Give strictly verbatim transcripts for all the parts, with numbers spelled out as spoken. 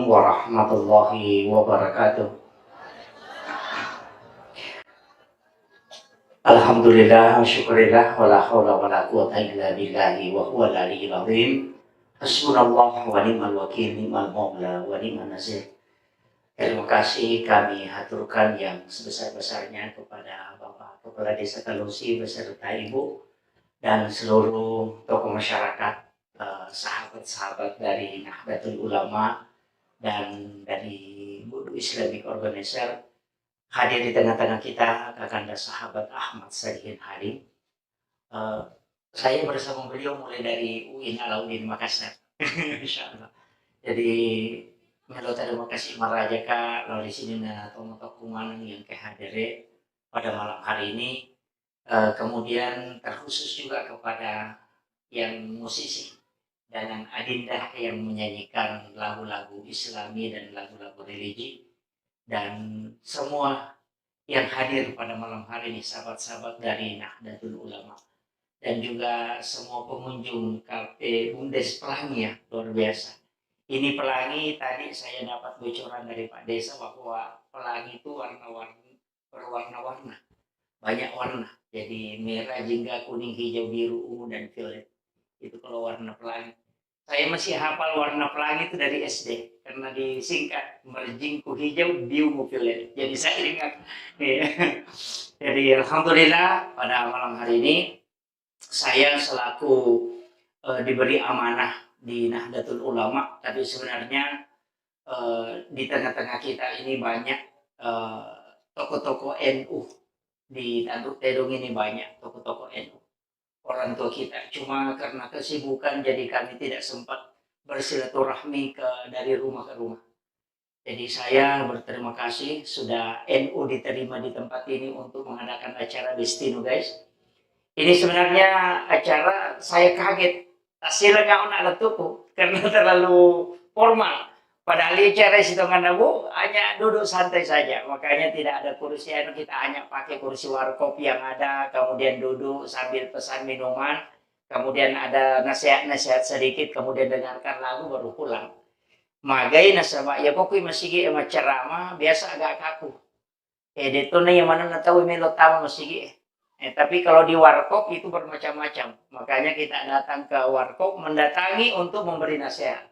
warahmatullahi wabarakatuh. Alhamdulillah, wa syukurillah, wa la haula wa la quwata illa billahi wa huwal aliyyil azim. Hasbunallah wa ni'mal wakil, ni'mal maula wa ni'man nasir. Terima kasih kami haturkan yang sebesar-besarnya kepada Bapak Kepala Desa Kalosi beserta Ibu dan seluruh tokoh masyarakat, eh, sahabat-sahabat dari Nahdlatul Ulama dan dari Budu Islamic Organizer hadir di tengah-tengah kita, Kakanda Sahabat Ahmad Salihin Halim. Eh, saya bersama beliau mulai dari U I N Alauddin Makassar. Insya Allah. Jadi, melo terima kasih maraja ka, lao di sini na tomatoku maneng yang kehadere pada malam hari ini. Eh, kemudian terkhusus juga kepada yang musisi dan yang adinda yang menyanyikan lagu-lagu Islami dan lagu-lagu religi, dan semua yang hadir pada malam hari ini, sahabat-sahabat dari Nahdlatul Ulama, dan juga semua pengunjung Kafe Bumdes Pelangi, ya, luar biasa. Ini pelangi, tadi saya dapat bocoran dari Pak Desa bahwa pelangi itu warna-warni, berwarna-warna, banyak warna. Jadi merah, jingga, kuning, hijau, biru, ungu, dan violet. Itu kalau warna pelangi. Saya masih hafal warna pelangi itu dari S D, karena disingkat merjingku hijau, biungku violet. Jadi saya ingat. Iya. Jadi alhamdulillah pada malam hari ini saya selaku, eh, diberi amanah di Nahdlatul Ulama, tapi sebenarnya, eh, di tengah-tengah kita ini banyak, eh, tokoh-tokoh N U. Di Tanduk Tedong ini banyak tokoh-tokoh N U, orang tua kita. Cuma karena kesibukan, jadi kami tidak sempat bersilaturahmi ke, dari rumah ke rumah. Jadi saya berterima kasih sudah N U diterima di tempat ini untuk mengadakan acara Destino, guys. Ini sebenarnya acara saya kaget. Tasila nggak nak letuku karena terlalu formal. Padahal acara sitongan Abu hanya duduk santai saja. Makanya tidak ada kursi, anu, kita hanya pakai kursi warkop yang ada, kemudian duduk sambil pesan minuman, kemudian ada nasihat-nasihat sedikit, kemudian dengarkan lagu, baru pulang. Magai nasaba, ya, pokoknya masigi, eh, macerama, biasa agak kaku. Eh, de' to na iya manenna tau melo tama masigi, eh. Eh, tapi kalau di warkop itu bermacam-macam. Makanya kita datang ke warkop, mendatangi untuk memberi nasihat.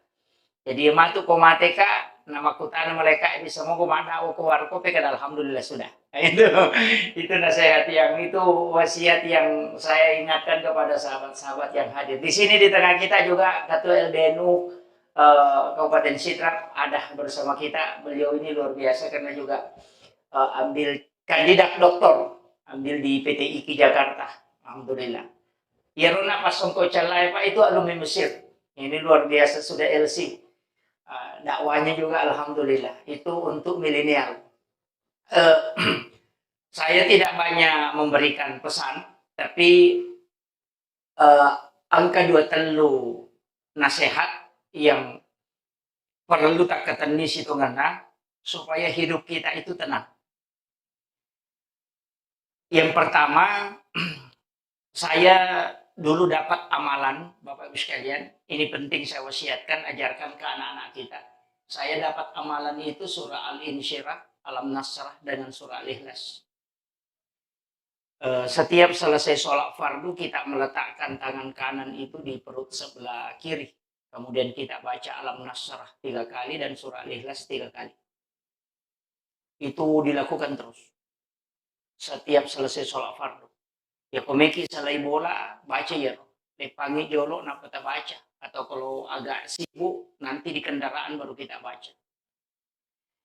Jadi, matu ko mate ka, na makkutana malaika, bisa mogo maddawa ko warkop, kada alhamdulillah sudah. Itu, itu nasihat yang, itu wasiat yang saya ingatkan kepada sahabat-sahabat yang hadir. Di sini di tengah kita juga Ketua L D N U, eh, Kabupaten Sidrap ada bersama kita. Beliau ini luar biasa karena juga, eh, ambil kandidat doktor, ambil di P T I K I Jakarta. Alhamdulillah. Iyaro na pasongko callai, Pak, itu alumni Mesir. Ini luar biasa, sudah L C. Ah, dakwahnya juga alhamdulillah. Itu untuk milenial. Eh, saya tidak banyak memberikan pesan, tapi, eh, engka dua tellu nasihat yang perlu takkatenni sitongenna supaya hidup kita itu tenang. Yang pertama, saya dulu dapat amalan, Bapak Ibu sekalian, ini penting saya wasiatkan, ajarkan ke anak-anak kita. Saya dapat amalan itu surah Al-Insyirah, Alam Nasrah, dengan surah Al-Ikhlas. Eh, setiap selesai sholat fardu, kita meletakkan tangan kanan itu di perut sebelah kiri. Kemudian kita baca Alam Nasrah tiga kali dan surah Al-Ikhlas tiga kali. Itu dilakukan terus. Setiap selesai sholat fardu. Ya, komeki salai bola, baca ya. Lepangi jolo, nappa tabaca. Atau kalau agak sibuk, nanti di kendaraan baru kita baca.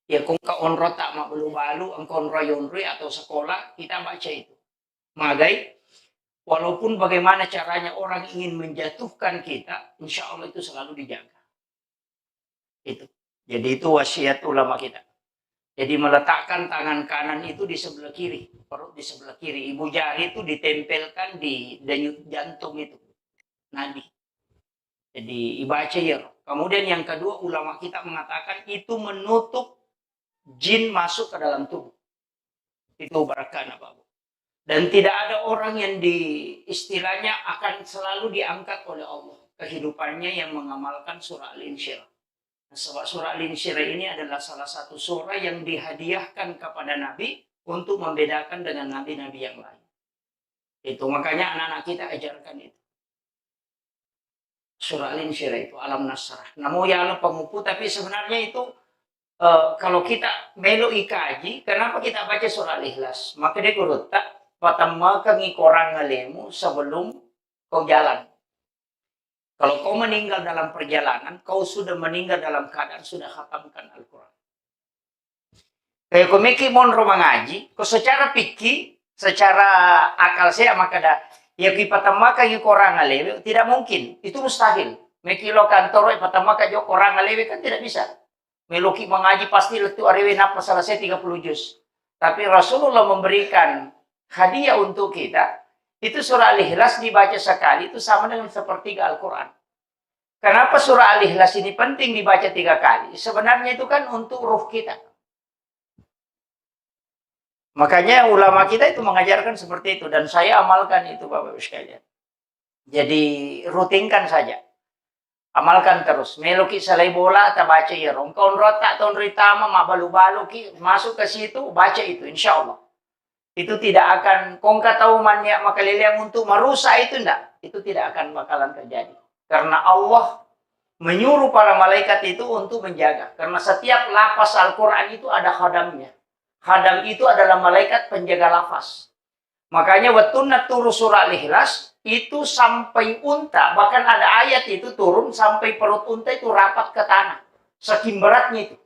Ya, ko engka onrota mabbalu-balu, engka onroi-onroi atau sekolah, kita baca itu. Magai, walaupun bagaimana caranya orang ingin menjatuhkan kita, insya Allah itu selalu dijaga. Itu. Jadi itu wasiat ulama kita. Jadi meletakkan tangan kanan itu di sebelah kiri, perut di sebelah kiri, ibu jari itu ditempelkan di denyut jantung itu, nadi. Jadi ibaca ya. Kemudian yang kedua, ulama kita mengatakan itu menutup jin masuk ke dalam tubuh. Itu barakana, Pak Bu. Dan tidak ada orang yang di, istilahnya akan selalu diangkat oleh Allah kehidupannya yang mengamalkan surah Al-Insyirah. Sebab surah Al-Insyirah ini adalah salah satu surah yang dihadiahkan kepada Nabi untuk membedakan dengan nabi-nabi yang lain. Itu makanya anak-anak kita ajarkan itu. Surah Al-Insyirah itu, Alam Nasrah. Namo yala pengupu, tapi sebenarnya itu, eh, kalau kita melo ikaji, kenapa kita baca surah Al-Ikhlas? Maka dia gurutta, patammakangi korang alemu sebelum kau jalan. Kalau kau meninggal dalam perjalanan, kau sudah meninggal dalam keadaan sudah khatamkan Al-Quran. Kayak ko meki monro mangaji, ko secara fikih, secara akal sehat makkeda, ya ki patammakangi korang alewe, tidak mungkin. Itu mustahil. Meki lo kantoro, eh, patammakan jo korang alewe, kan tidak bisa. Meloki mangaji pasti lettu arewe nappa selesai tiga puluh juz. Tapi Rasulullah memberikan hadiah untuk kita, itu surah Al-Ikhlas dibaca sekali itu sama dengan sepertiga Al-Quran. Kenapa surah Al-Ikhlas ini penting dibaca tiga kali? Sebenarnya itu kan untuk ruh kita. Makanya ulama kita itu mengajarkan seperti itu, dan saya amalkan itu, Bapak Ibu sekalian. Jadi rutinkan saja. Amalkan terus. Meloki salai bola, ta baca iyaro. Engka onrota, ta onroi tama, mabbalu-baluki, masuk ke situ, baca itu, insya Allah. Itu tidak akan, ko engka tau mannia makaleleang untuk merusak itu, ndak. Itu tidak akan bakalan terjadi. Karena Allah menyuruh para malaikat itu untuk menjaga. Karena setiap lafaz Al-Quran itu ada khadamnya. Khadam itu adalah malaikat penjaga lafaz. Makanya wettunna turu surah Al-Ikhlas, itu sampai unta, bahkan ada ayat itu turun sampai perut unta itu rapat ke tanah. Saking beratnya itu.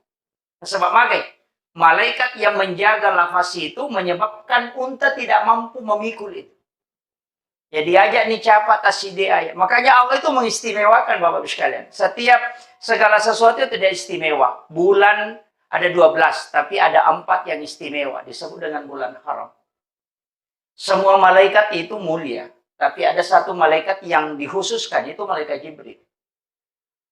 Sebab magai, malaikat yang menjaga lafaz itu menyebabkan unta tidak mampu memikul itu. Jadi aja nih capa taside ayat. Makanya Allah itu mengistimewakan, Bapak Ibu sekalian. Setiap segala sesuatu itu dia istimewa. Bulan ada dua belas, tapi ada empat yang istimewa, disebut dengan bulan haram. Semua malaikat itu mulia, tapi ada satu malaikat yang dikhususkan, itu malaikat Jibril.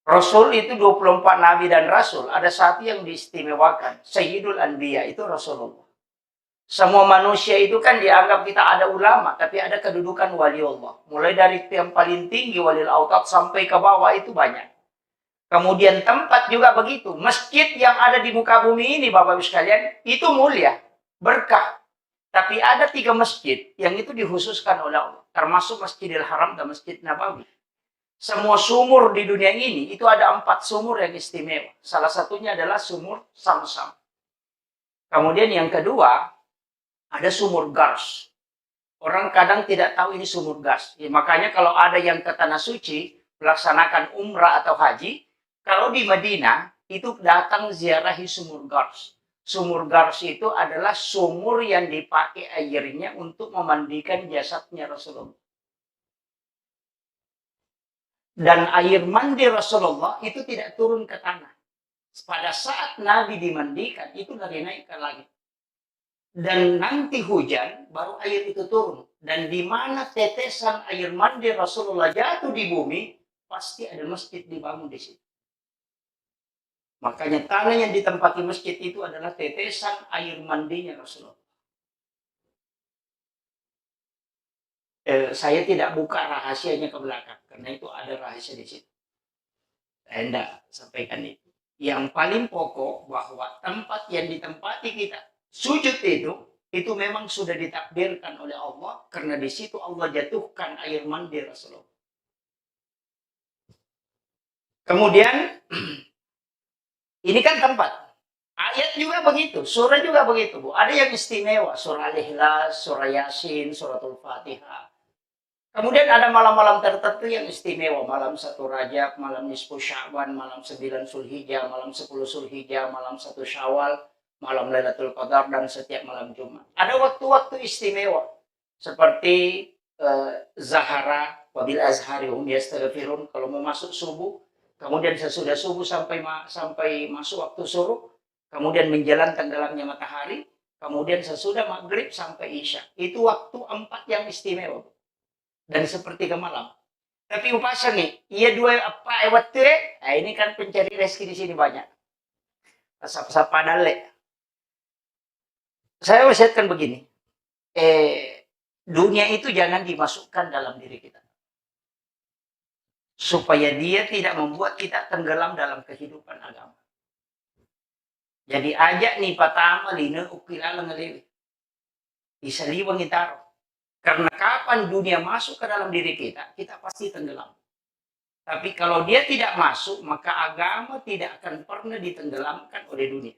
Rasul itu dua puluh empat nabi dan rasul, ada satu yang diistimewakan, Sayyidul Anbiya, itu Rasulullah. Semua manusia itu kan dianggap kita ada ulama, tapi ada kedudukan wali Allah. Mulai dari yang paling tinggi, walil autad, sampai ke bawah itu banyak. Kemudian tempat juga begitu. Masjid yang ada di muka bumi ini, Bapak Ibu sekalian, itu mulia, berkah. Tapi ada tiga masjid yang itu dikhususkan oleh Allah, termasuk Masjidil Haram dan Masjid Nabawi. Semua sumur di dunia ini itu ada empat sumur yang istimewa. Salah satunya adalah sumur Samsam. Kemudian yang kedua, ada sumur Gars. Orang kadang tidak tahu ini sumur Gars. Ya, makanya kalau ada yang ke Tanah Suci, melaksanakan umrah atau haji, kalau di Madinah, itu datang ziarahi sumur Gars. Sumur Gars itu adalah sumur yang dipakai airnya untuk memandikan jasadnya Rasulullah. Dan air mandi Rasulullah itu tidak turun ke tanah. Pada saat Nabi dimandikan, itu lari naik ke langit. Dan nanti hujan, baru air itu turun. Dan di mana tetesan air mandi Rasulullah jatuh di bumi, pasti ada masjid dibangun di situ. Makanya tanah yang ditempati masjid itu adalah tetesan air mandinya Rasulullah. Eh, saya tidak buka rahasianya ke belakang, karena itu ada rahasia di situ. Saya tidak sampaikan itu. Yang paling pokok bahwa tempat yang ditempati kita sujud itu, itu memang sudah ditakdirkan oleh Allah, karena di situ Allah jatuhkan air mandi Rasulullah. Kemudian, ini kan tempat. Ayat juga begitu, surah juga begitu, Bu. Ada yang istimewa, surah Al-Ikhlas, surah Yasin, suratul Fatihah. Kemudian ada malam-malam tertentu yang istimewa, malam satu Rajab, malam nisfu Sya'ban, malam sembilan Zulhijjah, malam sepuluh Zulhijjah, malam satu Syawal, malam Lailatul Qadar, dan setiap malam Jumat. Ada waktu-waktu istimewa, seperti, eh, Zahara, wabil azhari hum yastaghfirun, kalau mau masuk subuh, kemudian sesudah subuh sampai ma-, sampai masuk waktu suruq, kemudian menjelang tenggelamnya matahari, kemudian sesudah maghrib sampai isya. Itu waktu empat yang istimewa, Bu. Dan sepertiga malam. Tapi upasangi, iya dua apa, eh, waktu, eh, eh, ini kan pencari rezeki di sini banyak. Sapa-sapa dalle. Saya wasiatkan begini, eh, dunia itu jangan dimasukkan dalam diri kita. supaya dia tidak membuat kita tenggelam dalam kehidupan agama. Jadi, aja'ni patama lino ukki laleng alewe. Isaliwengi taro. Karena kapan dunia masuk ke dalam diri kita, kita pasti tenggelam. Tapi kalau dia tidak masuk, maka agama tidak akan pernah ditenggelamkan oleh dunia.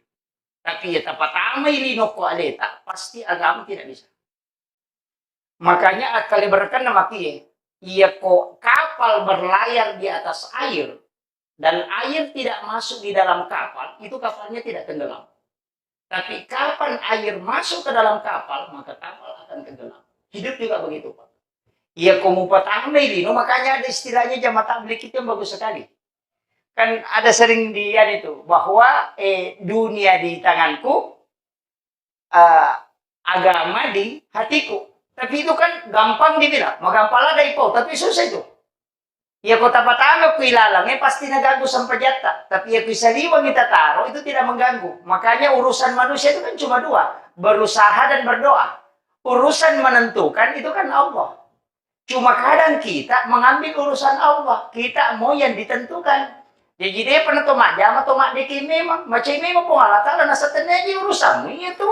Tapi ya tapatamai lino ko aleta, pasti agama tidak bisa. Makanya akkaleberekenna makie, iya ko kapal berlayar di atas air dan air tidak masuk di dalam kapal, itu kapalnya tidak tenggelam. Tapi kapan air masuk ke dalam kapal, maka kapal akan tenggelam. Hidup juga begitu, Pak. Iya ko mupatamai lino, makanya ada istilahnya jamaah tabligh itu yang bagus sekali. Kan ada sering di anu itu, bahwa, eh, dunia di tanganku, eh, agama di hatiku. Tapi itu kan gampang dibilang, magampang ada ipau, tapi susah itu. Iya ko tapatama ku ilalang, eh, pasti naganggu sampajatta. Tapi iya ku isaliwengi tataro, itu tidak mengganggu. Makanya urusan manusia itu kan cuma dua, berusaha dan berdoa. Urusan menentukan itu kan Allah. Cuma kadang kita mengambil urusan Allah, kita mau yang ditentukan. Jadi, depa na to majjama, to maddeke memang, macai memang Puang Allah Ta'ala, nasatenneji urusanmu, iya tu.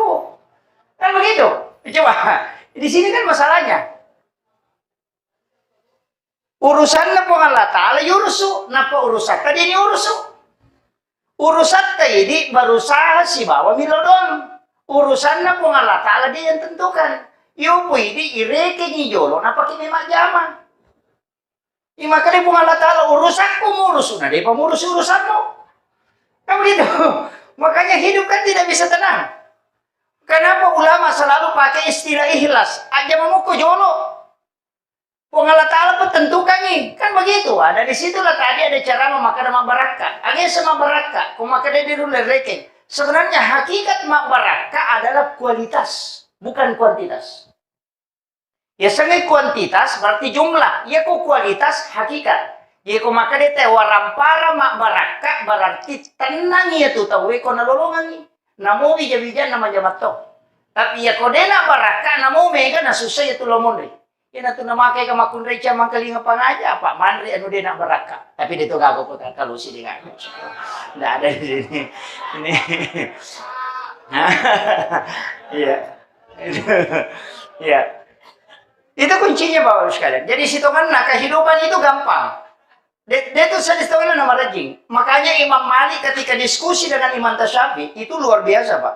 Kan begitu? Coba, di sini kan masalahnya. Urusanna Puang Allah Ta'ala yurusu, napa urusatta dia ni urusu. Urusatta idi berusaha sibawa milo doang. Urusanna Puang Allah Ta'ala dia yang tentukan. Yopu idi irekengi jolo, napaki memang jama. Imakanya Puang Allah Ta'ala, urusakku murusu, na depa murusu urusanmu. Kan begitu. Makanya hidup kan tidak bisa tenang. Kenapa ulama selalu pakai istilah ikhlas? Aja mamukku jolo. Puang Allah Ta'ala pun tentukangi. Kan begitu. Ada di situlah tadi ada ceramah makkeda mabbarakka. Agese mabbarakka, ko makkeda di rulle rekeng. Sebenarnya hakikat mabbarakka adalah kualitas, bukan kuantitas. Yasengnge kuantitas berarti jumlah. Iya ko kualitas hakikat. Iya ko makkeda te warampara mabbarakka berarti tenang iya tu tauwe ko nalolongangi. Namo bija-bijanna majama to. Tapi iya ko de nabbarakka, namo mega nasussa iya tu lo monri. Iyanatu namakai ka makkunrai camang kalinga pangaja, apa manre anu de nabbarakka. Tapi de to gaga ko talusi de gaga. Ndak ada di sini. Ini. Iya. Iya. Itu kuncinya, Bapak Ibu sekalian. Jadi sitonganna kehidupan itu gampang. De, de tu seditonganna nama rajing. Makanya Imam Malik ketika diskusi dengan Imam Syafi'i itu luar biasa, Pak.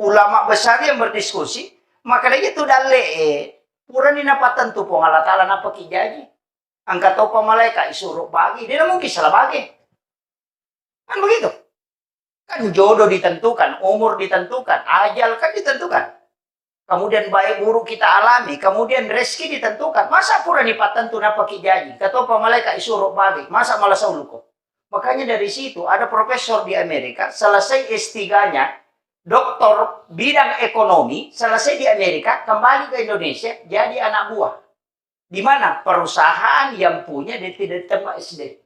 Ulama besar yang berdiskusi, makanya itu dalle, eh, purani napattentu Puang Allah Ta'ala napaki jaji. Engka topa malaika isuro bagi, dia mungkin salah bagi. Kan begitu. Kan jodoh ditentukan, umur ditentukan, ajal kan ditentukan. Kemudian baik buruk kita alami, kemudian rezeki ditentukan. Masa purani pattentu napaki jaji, engka topa malaika isuro bagi, masa malah sauluko. Makanya dari situ ada profesor di Amerika, selesai S tiga-nya, doktor bidang ekonomi, selesai di Amerika, kembali ke Indonesia, jadi anak buah. Di mana perusahaan yang punya dia tidak tempat S D.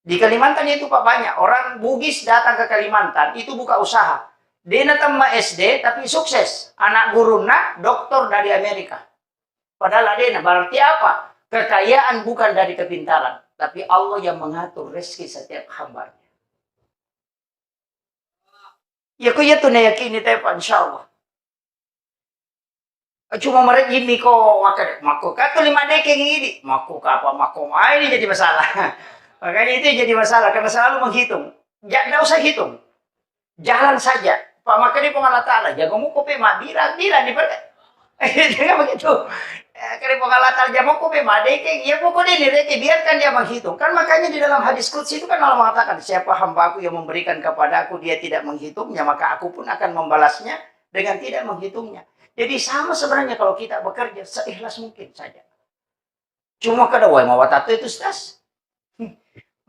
Di Kalimantan itu, Pak, banyak orang Bugis datang ke Kalimantan, itu buka usaha. Dia natemma S D, tapi sukses. Anak guruna doktor dari Amerika. Padahal adena, berarti apa? Kekayaan bukan dari kepintaran, tapi Allah yang mengatur rezeki setiap hambanya. Ya, ku iya tu nayakini te, Pak, insya Allah. Cuma marejjimmi ko makkeda, makko ka tuli maddekeng idi, makko ka apa, makko mai ni jadi masalah. Makanya itu yang jadi masalah, karena selalu menghitung. Ja-, ndak usah hitung. Jalan saja. Pak, makkeda Puang Allah Ta'ala, jago muko pe mabbira-bira ni pada. Jangan begitu. Eh, kali Puang Allah Ta'ala, jago muko pe maddekeng, ya pokoknya ni reke, biarkan dia menghitung. Kan makanya di dalam hadis qudsi itu kan Allah mengatakan, "Siapa hambaku yang memberikan kepadaku, dia tidak menghitungnya, maka aku pun akan membalasnya dengan tidak menghitungnya." Jadi sama sebenarnya kalau kita bekerja seikhlas mungkin saja. Cuma kada wae mawatatu itu, Ustaz.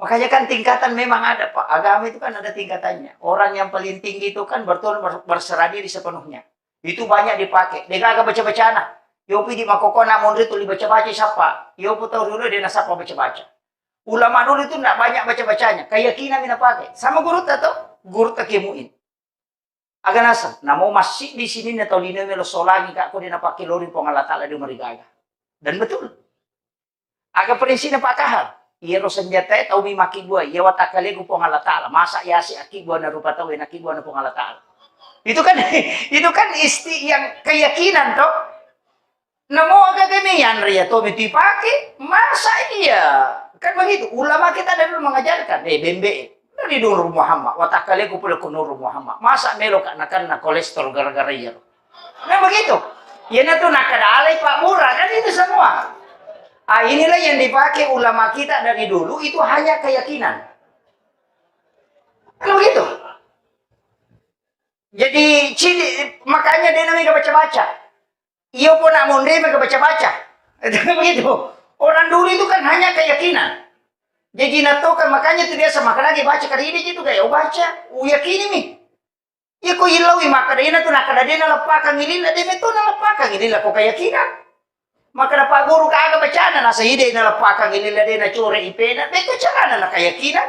Makanya kan tingkatan memang ada, Pak. Agama itu kan ada tingkatannya. Orang yang paling tinggi itu kan bertuhan ber-, berserah diri sepenuhnya. Itu banyak dipakai. Degaga baca-bacana. Yopi di makokona monri tuli baca-baca siapa. Yopu tau dulu dia nasapa baca-baca. Ulama dulu itu ndak banyak baca-bacanya. Keyakinan mina pakai. Sama guru tato, guru takimuin. Aga naseng, namo massiddi sininna tau linoe melo solangi ka ko de napakkelori Puang Allah Ta'ala de marigaga. Dan betul. Aga prinsipna Pak Kahar. Iyaro senjatae tau mi makkibua, iya watakkaleku Puang Allah Ta'ala. Masa yasi akkibua na rupa tau, na kibua na Puang Allah Ta'ala. Itu kan, itu kan isti-, yang keyakinan toh. Namo agagami yanre ya tomi tu ipake, masa iya? Kan begitu, ulama kita dari dulu mengajarkan, eh, bembe, dari Nur Muhammad, watakkaleku pole ku Nur Muhammad. Masa melo ka nakanna kolesterol gara-gara iya? Nah begitu. Iyana tu nakkada alai Pak Mura, kan itu semua. Ah, inilah yang dipakai ulama kita dari dulu, itu hanya keyakinan. Kan begitu. Jadi, cili-, makanya dia namanya baca-baca. Iyo pun nak mondre mega baca-baca. Begitu. Orang dulu itu kan hanya keyakinan. Jadi natokan, makanya tu biasa makan lagi baca kali ini itu kayak, "Oh, baca, oh, yakini mi." Iya ko illau i makkada ina tu nakkada de naleppakang ililla, de metto naleppakang ililla ko keyakinan. Makkada Pak Guru ka aga bacana, nasa ide naleppakang ililla de nacore ipena, pekko carana na keyakinan,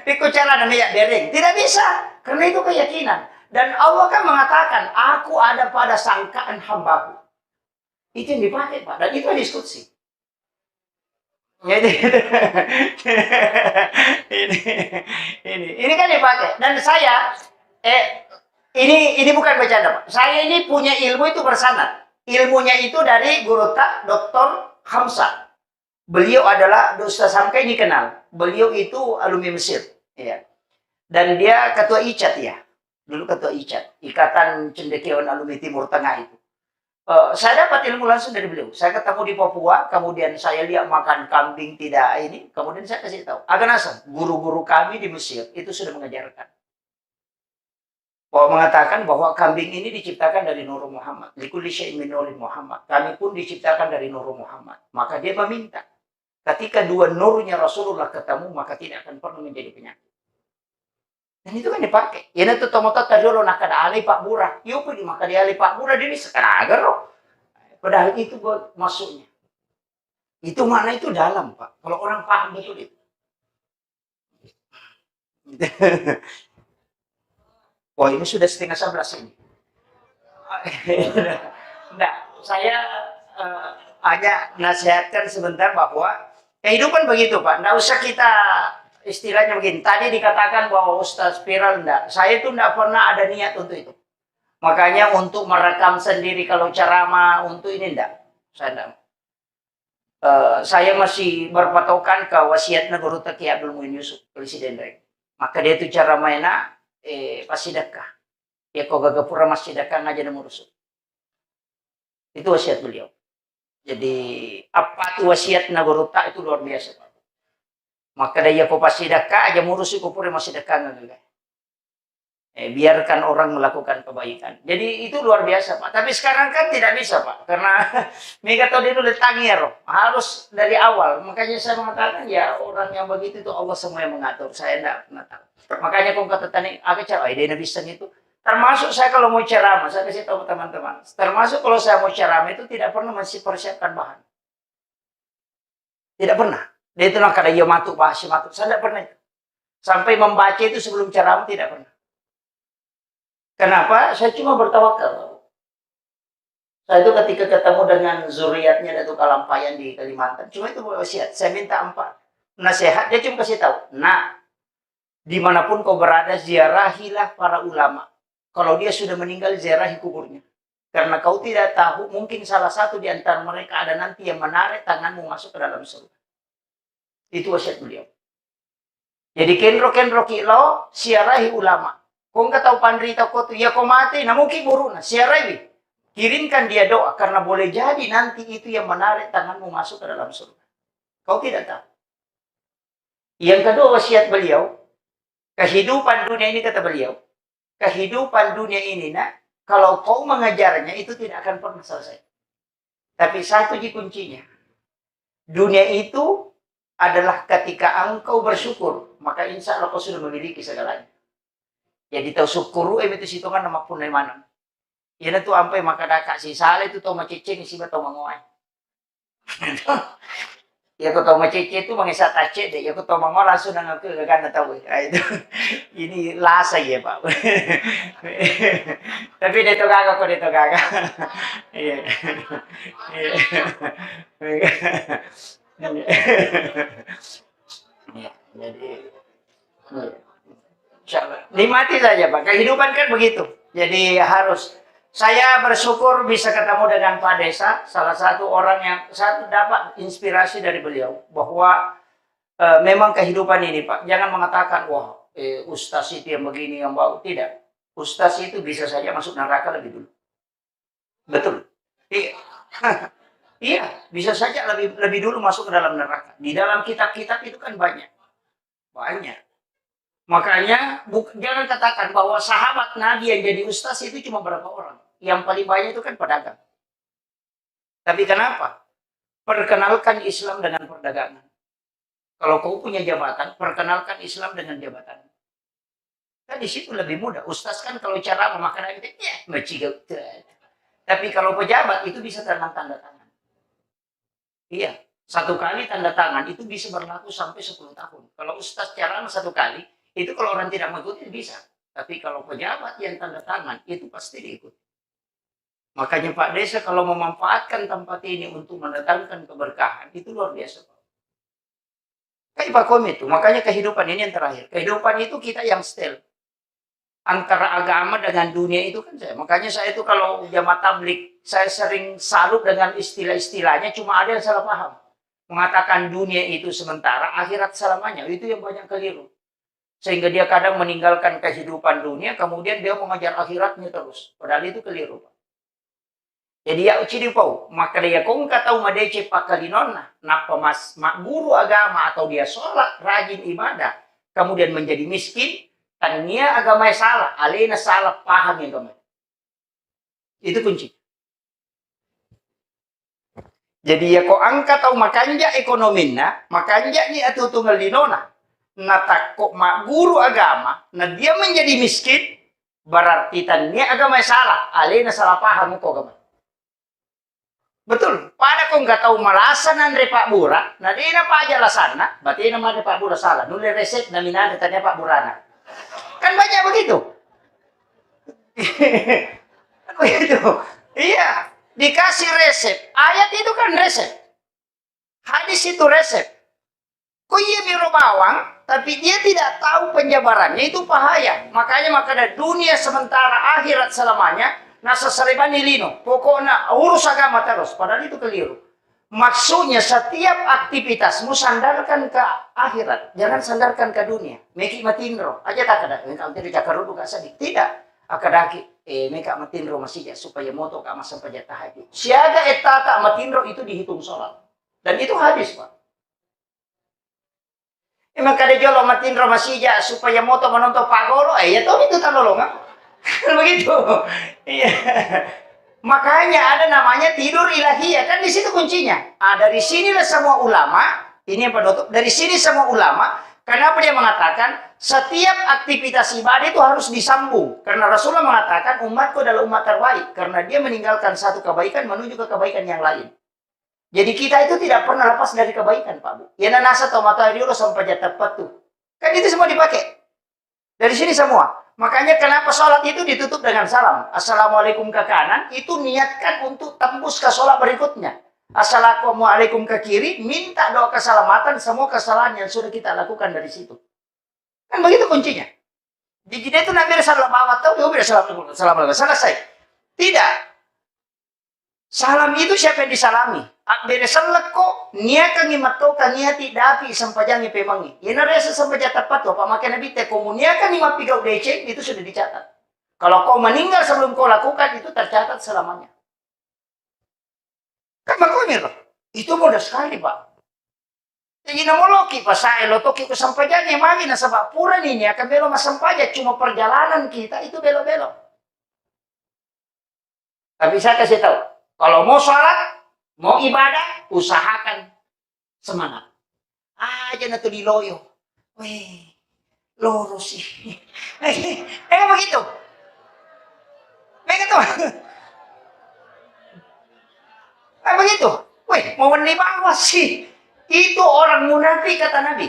pekko carana meyak bereng. Tidak bisa, karena itu keyakinan. Dan Allah kan mengatakan, "Aku ada pada sangkaan hambaku." Itu yang dipakai, Pak. Dan itu hadis qudsi. Jadi, ini, ini, ini kan dipakai. Dan saya, eh, ini, ini bukan bercanda, Pak. Saya ini punya ilmu itu bersanad. Ilmunya itu dari guru tak, Doktor Hamzah. Beliau adalah, Ustaz Hamka ini kenal. Beliau itu alumni Mesir. Iya. Dan dia ketua icat, ya. Dulu ketua icat, Ikatan Cendekiawan Alumni Timur Tengah itu. Eh, saya dapat ilmu langsung dari beliau. Saya ketemu di Papua, kemudian saya lihat makan kambing tidak ini, kemudian saya kasih tahu. Aga naseng, guru-guru kami di Mesir itu sudah mengajarkan. Bahwa mengatakan bahwa kambing ini diciptakan dari Nur Muhammad. "Likulli syai'in min Nuri Muhammad." Kami pun diciptakan dari Nur Muhammad. Maka dia meminta, ketika dua nurnya Rasulullah ketemu, maka tidak akan pernah menjadi penyakit. Dan itu kan dipakai. Iyana tu tomatoatta riolo nakkada alai Pak Mura. Iyo pun makkada alai Pak Mura, dia bisa kadagar ro. Padahal itu buat masuknya. Itu makna itu dalam, Pak. Kalau orang paham betul itu. Oh, ini sudah setengah sebelas ini. Nggak, saya, eh, hanya nasihatkan sebentar bahwa kehidupan begitu, Pak. Nggak usah kita istilahnya begini. Tadi dikatakan bahwa Ustaz viral, nggak. Saya itu nggak pernah ada niat untuk itu. Makanya untuk merekam sendiri kalau ceramah, untuk ini nggak. Saya nggak. Eh, saya masih berpatokan ke wasiatna Gurutta Kiai Abdul Muin Yusuf, Presiden Rek. Maka dia itu cara mainna, eh, pasti dekkah. Ya, ko gaga pura masih dekkah ngaja na murusu. Itu wasiat beliau. Jadi, apa tu wasiatna Gurutta itu luar biasa, Pak. Maka dia ko pasti dekkah aja murusu ko pura masih dekkah ngaga. Eh, biarkan orang melakukan kebaikan. Jadi itu luar biasa, Pak. Tapi sekarang kan tidak bisa, Pak. Karena mega tau dulu letangi ya, roh. Harus dari awal. Makanya saya mengatakan, ya, orang yang begitu itu Allah semua yang mengatur. Saya tidak pernah tahu. Makanya kong kata tani, aga cara, eh, dia bisa gitu. Termasuk saya kalau mau ceramah, saya kasih tahu ke teman-teman. Termasuk kalau saya mau ceramah itu tidak pernah masih persiapkan bahan. Tidak pernah. Dia itu nang kada iya matu, bahasa matu. Saya tidak pernah itu. Sampai membaca itu sebelum ceramah tidak pernah. Kenapa? Saya cuma bertawakal. Saya itu ketika ketemu dengan zuriatnya Datuk Kalampayan di Kalimantan, cuma itu wasiat. Saya minta empat nasihat, dia cuma kasih tahu, "Nak, dimanapun kau berada, ziarahilah para ulama. Kalau dia sudah meninggal, ziarahi kuburnya. Karena kau tidak tahu, mungkin salah satu di antara mereka ada nanti yang menarik tanganmu masuk ke dalam surga." Itu wasiat beliau. Jadi kenro-kenro ki lao, siarahi ulama. Ko engka tau panrita ko tu, iya ko mate, namuki buruna, siaraiwi. Kirimkan dia doa, karena boleh jadi nanti itu yang menarik tanganmu masuk ke dalam surga. Kau tidak tahu. Yang kedua wasiat beliau, kehidupan dunia ini kata beliau, kehidupan dunia ini, nak, kalau kau mengejarnya itu tidak akan pernah selesai. Tapi satu ji kuncinya. Dunia itu adalah ketika engkau bersyukur, maka insya Allah kau sudah memiliki segalanya. Jadi tau syukuru e itu sitongan nama punna maneng. Iyana tu ampai makadaka sisala itu tau maceceng siba tau mangoai. Iya ko tau maceceng itu mangesa tacce deh, iya ko tau mangoa langsung nang aku gagana tau. Ah, itu. Ini lasa ya, Pak. Tapi dia to gaga kok dia to gaga. Iya. Iya. Iya. Nikmati saja, Pak. Kehidupan kan begitu. Jadi harus, saya bersyukur bisa ketemu dengan Pak Desa, salah satu orang yang saya dapat inspirasi dari beliau, bahwa, eh, memang kehidupan ini, Pak, jangan mengatakan, "Wah, eh, ustaz itu yang begini, yang bau." Tidak. Ustaz itu bisa saja masuk neraka lebih dulu. Betul. Iya. Iya, bisa saja lebih, lebih dulu masuk ke dalam neraka. Di dalam kitab-kitab itu kan banyak. Banyak. Makanya, buk-, jangan katakan bahwa sahabat Nabi yang jadi ustaz itu cuma berapa orang. Yang paling banyak itu kan pedagang. Tapi kenapa? Perkenalkan Islam dengan perdagangan. Kalau kau punya jabatan, perkenalkan Islam dengan jabatan. Kan di situ lebih mudah. Ustaz kan kalau ceramah makanan itu, ya, maciga. Tapi kalau pejabat itu bisa tanda, tanda tangan. Iya, satu kali tanda tangan itu bisa berlaku sampai sepuluh tahun. Kalau ustaz ceramah satu kali, itu kalau orang tidak mengikuti bisa. Tapi kalau pejabat yang tanda tangan, itu pasti diikuti. Makanya Pak Desa kalau memanfaatkan tempat ini untuk mendatangkan keberkahan, itu luar biasa, Pak. Kayak Pak Komi itu, makanya kehidupan ini yang terakhir. Kehidupan itu kita yang setel. Antara agama dengan dunia itu kan saya. Makanya saya itu kalau jamaah tablik, saya sering salut dengan istilah-istilahnya, cuma ada yang salah paham. Mengatakan dunia itu sementara, akhirat selamanya. Itu yang banyak keliru. Sehingga dia kadang meninggalkan kehidupan dunia, kemudian dia mengejar akhiratnya terus. Padahal itu keliru, Pak. Jadi, ya, ucidi pau, makkeda, iya ko engka tau madeceng pakkalinonna, nappa mas-, magguru agama atau dia sholat, rajin ibadah, kemudian menjadi miskin, tannia agamae salah, alena salah pahami agamae. Itu kunci. Jadi, iya ko engka tau makanja ekonominna, makanjani atuo-tuongeng linona, natakko magguru agama, na dia menjadi miskin, berarti tannia agamae salah, alena salah paham ko agama. Betul. Pada ko engka tau malasa nanre pabbura, na de napaja alasanna, batena manre pabbura salah. Nulle resep na minanre tannia pabburana. Kan banyak begitu. Begitu. Iya, dikasih resep. Ayat itu kan resep. Hadis itu resep. Ko iya miro bawang, tapi dia tidak tahu penjabarannya, itu bahaya. Makanya makkeda dunia sementara, akhirat selamanya, nasessalebani lino. Pokoknya urus agama terus, padahal itu keliru. Maksudnya setiap aktivitasmu sandarkan ke akhirat, jangan sandarkan ke dunia. Meki matinro, aja tak ada, engkau tidak cakar dulu gak sedih. Tidak, akadaki, eh, meka matinro masija supaya moto ka massempajang tahajud. Siaga ettata matinro itu dihitung sholat. Dan itu hadis, Pak. Eh, makkeda jolo matinro masija supaya moto manonton pagolo, eh, iya tomi tu talolongeng. Begitu. Iya. Makanya ada namanya tidur ilahiyah, kan di situ kuncinya. Ah, dari sinilah semua ulama, ini yang penutup, dari sini semua ulama, kenapa dia mengatakan setiap aktivitas ibadah itu harus disambung? Karena Rasulullah mengatakan umatku adalah umat terbaik, karena dia meninggalkan satu kebaikan menuju ke kebaikan yang lain. Jadi kita itu tidak pernah lepas dari kebaikan, Pak Bu. Iya nanasa tau matoa riolo sempajang teppettu. Kan itu semua dipakai. Dari sini semua. Makanya kenapa sholat itu ditutup dengan salam. Assalamualaikum ke kanan, itu niatkan untuk tembus ke sholat berikutnya. Assalamualaikum ke kiri, minta doa keselamatan semua kesalahan yang sudah kita lakukan dari situ. Kan begitu kuncinya. Jadi dia itu nabi salam bawang tau, ya udah salam, salam, selesai. Tidak. Salam itu siapa yang disalami? Abbere sellekko, niakangi mattoka niati dapi sempajangi pemangi. Iyana rese sempajang teppattu, apa make nabi te ko muniakangi mappigau deceng, itu sudah dicatat. Kalau kau meninggal sebelum kau lakukan, itu tercatat selamanya. Kan makomiro. Itu mudah sekali, Pak. Jadi namoloki pasae lotoki ko sempajangi magi nasaba purani niaka melo massempajang, cuma perjalanan kita itu belok-belok. Tapi saya kasih tahu, kalau mau sholat, mau ibadah, usahakan semangat. Aja na tu diloyo. Weh, lorosi. Eh, begitu. Begitu. Eh, begitu. Weh, mau wenni bawang sih. Itu orang munafik kata Nabi.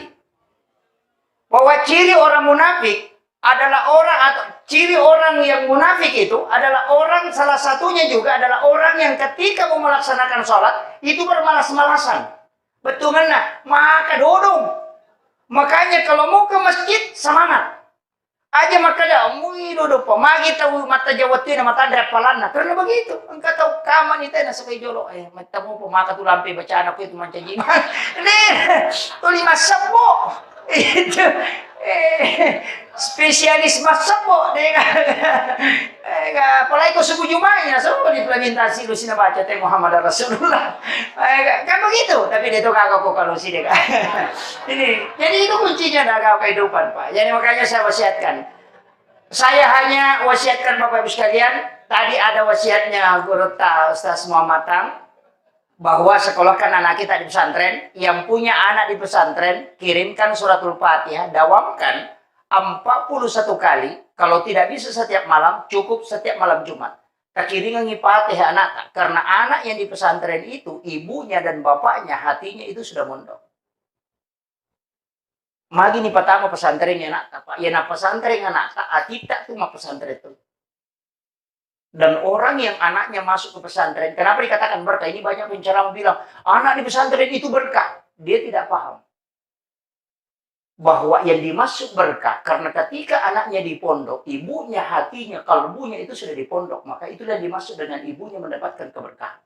Bahwa ciri orang munafik adalah orang atau ciri orang yang munafik itu adalah orang, salah satunya juga adalah orang yang ketika mau melaksanakan sholat itu bermalas-malasan. Bettuanna, maka dodong. Makanya kalau mau ke masjid, semangat. Aja makkeda, "Mui dodo pa, magi tau mattaja wettuina matanre appalanna." Karena begitu, engka tau kamani tena sekai jolo, eh, mattamu pa maka tu lampe bacana ku itu mancaji. Nih, tuli massebbo. Itu, eh, spesialis massebbo deh. Eh, apalagi ko subuh Jumat ya, semua implementasi lu sini baca teh Muhammad Rasulullah. Eh, kan begitu, tapi dia tuh kagak kok kalau sih deh. Ini, jadi itu kuncinya dalam kehidupan, Pak. Jadi makanya saya wasiatkan. Saya hanya wasiatkan Bapak Ibu sekalian, tadi ada wasiatnya Guru Ta-, Ustaz Muhammad Tam, bahwa sekolahkan anak kita di pesantren, yang punya anak di pesantren, kirimkan suratul Fatihah, dawamkan empat puluh satu kali, kalau tidak bisa setiap malam, cukup setiap malam Jumat. Takiringangi Fatihah anak, karena anak yang di pesantren itu, ibunya dan bapaknya, hatinya itu sudah mondok. Magi ni patama pesantren anakta, Pak. Iya, na pesantren anakta, atitta tu ma pesantren tu. Dan orang yang anaknya masuk ke pesantren, kenapa dikatakan berkah? Ini banyak penceramah bilang, "Anak di pesantren itu berkah." Dia tidak paham bahwa yang dimaksud berkah, karena ketika anaknya di pondok, ibunya, hatinya, kalbunya itu sudah di pondok, maka itulah yang dimaksud dengan ibunya mendapatkan keberkahan.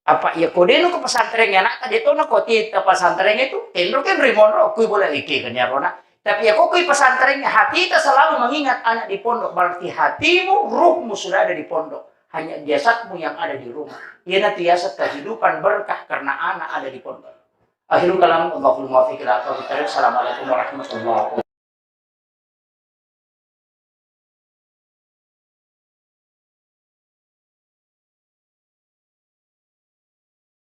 Apa iya ko deno ke pesantren anakta, de tona ko ti ke pesantren itu, tenro kenro monro, kui boleh iki kenyarona. Tapi ya ko kui pesantren, hatita selalu mengingat anak di pondok, berarti hatimu, ruhmu sudah ada di pondok. Hanya jasadmu yang ada di rumah. Iya nanti jasad kehidupan berkah karena anak ada di pondok. Akhirul kalam, Allahumma fiqh ila aqwamit thariq. Assalamualaikum warahmatullahi wabarakatuh.